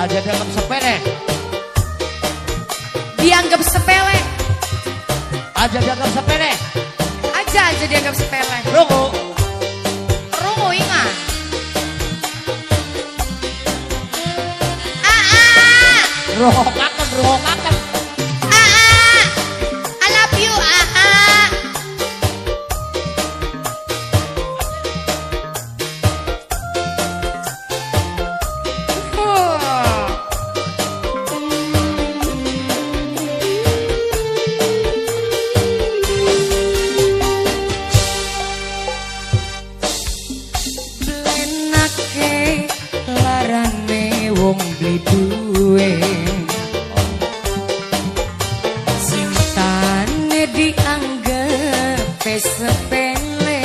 Aja dianggap sepele. Dianggap sepele. Aja dianggap sepele. Aja dianggap sepele. Rungu. Rungu ingat. Aa. Rohokaken, rohokaken. Aa. I love you, aa. Blenake larane wong beli duwe, cintane dianggep sepele,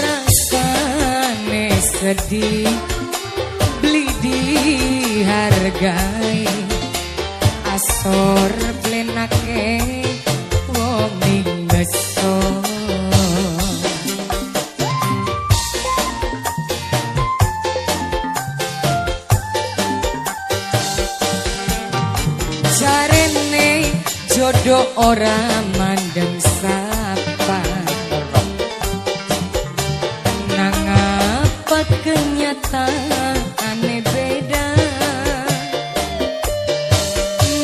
rasane sedih beli dihargai, asor blenake wong ning beso. Jarene jodoh ora mandeng sapa, nang apa kenyataane beda,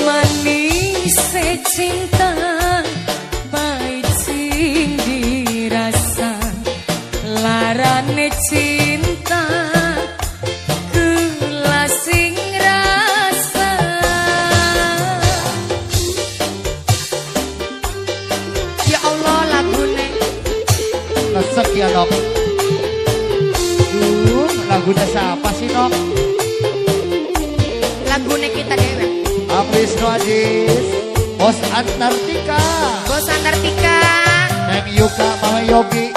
manis cinta pahit sing dirasa, larane cinta kula sing rasa. Ya Allah lagune Nesek ya, Nok. Lagunya siapa sih, Nok? Lagune kita dewek. Ang Wisnu Aziz, Bos Antartika, Bos Antartika, Neng Yuka, Mama Yogi,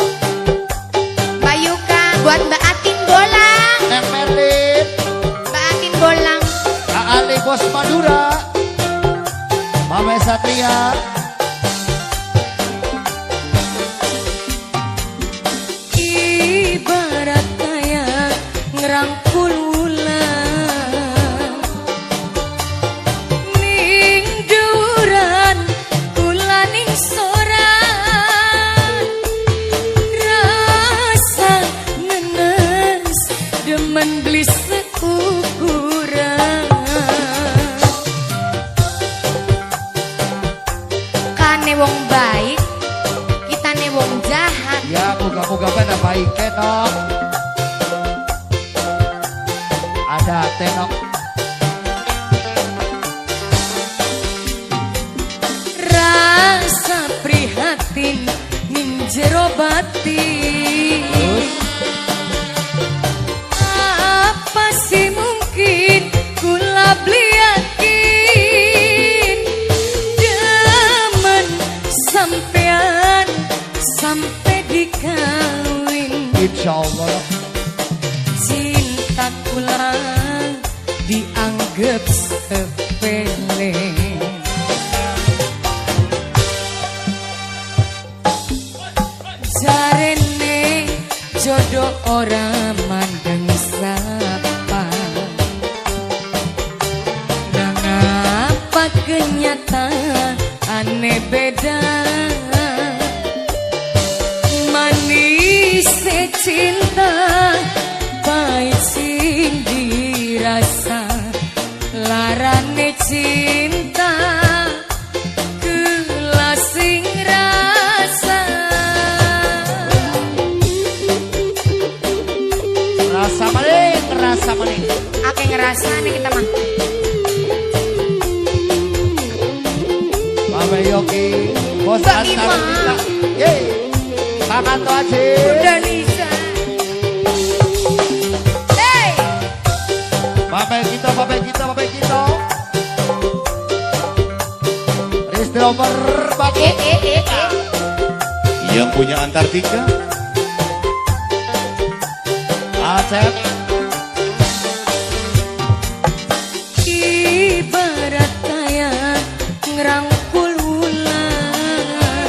Mbak Yuka, buat Mbak Atin Bolang, Neng Merlin, Mbak Atin Bolang, Kak Ali Bos Madura, Mama Satria. Ibarat kaya ngerangkul wulan, ning duran kula ning soran, rasa ngenes demen beli seukuran. Kane wong baik, kitane wong jahat. Ya, moga-moga pada baiknya, Nok. Ada tenok. Rasa prihatin ning jero batin, apa sih mungkin kula beli yakin, demen sampean sampai dikawin. Insya Allah. Cinta kula dianggap sepele, jarene jodoh ora mandeng sapa, nang apa kenyataane beda, manis cinta pahit sing dirasa, larane cinta kula sing rasa. Rasa maning, rasa maning. Akeh ngerasane kita mah. Mama Yogi, Bos Mbak Ima. Antartika. Yeay. Pak Anto Aji. Bunda Nisa. Hey. Bapak kita, bapak kita, bapak kita. Christopher Baku. Yang punya Antartika. Acep. Ibarat kaya ngerangkul wulan,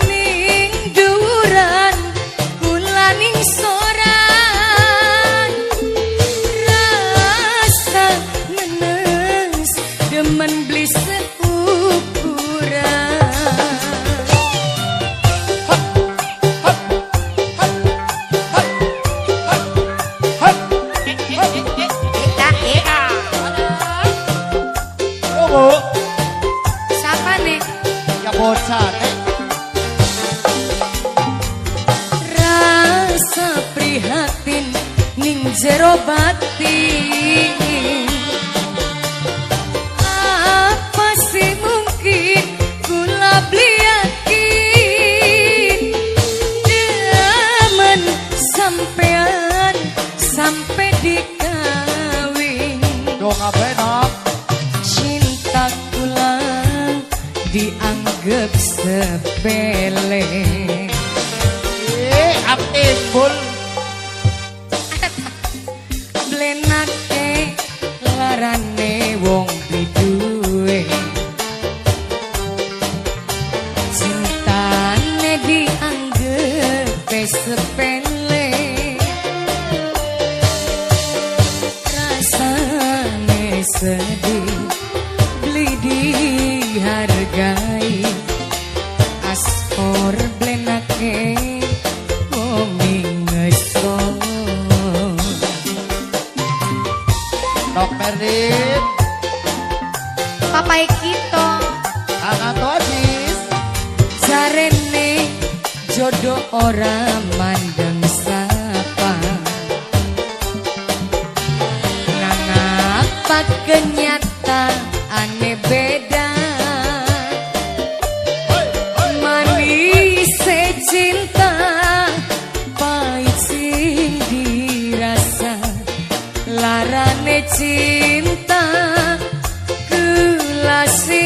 ning duran kula ning soran, Prihatin ning jero batin. Apa sih mungkin kula beli yakin demen sampean sampai dikawin? Dong apa nok? Cinta kula dianggap sepele. Eh, timbul. Blenake larane wong duwe. Cintane dianggap sepele. Rasane sedih beli dihargai. Aspor blenake wong ngeso. Nok Merlin. Papai kita. Ananto Aziz. Jarene jodoh ora mandeng sapa. Nangapa kenyataane beda? Manis cinta, pahit sing dirasa. Larane cinta, gula sing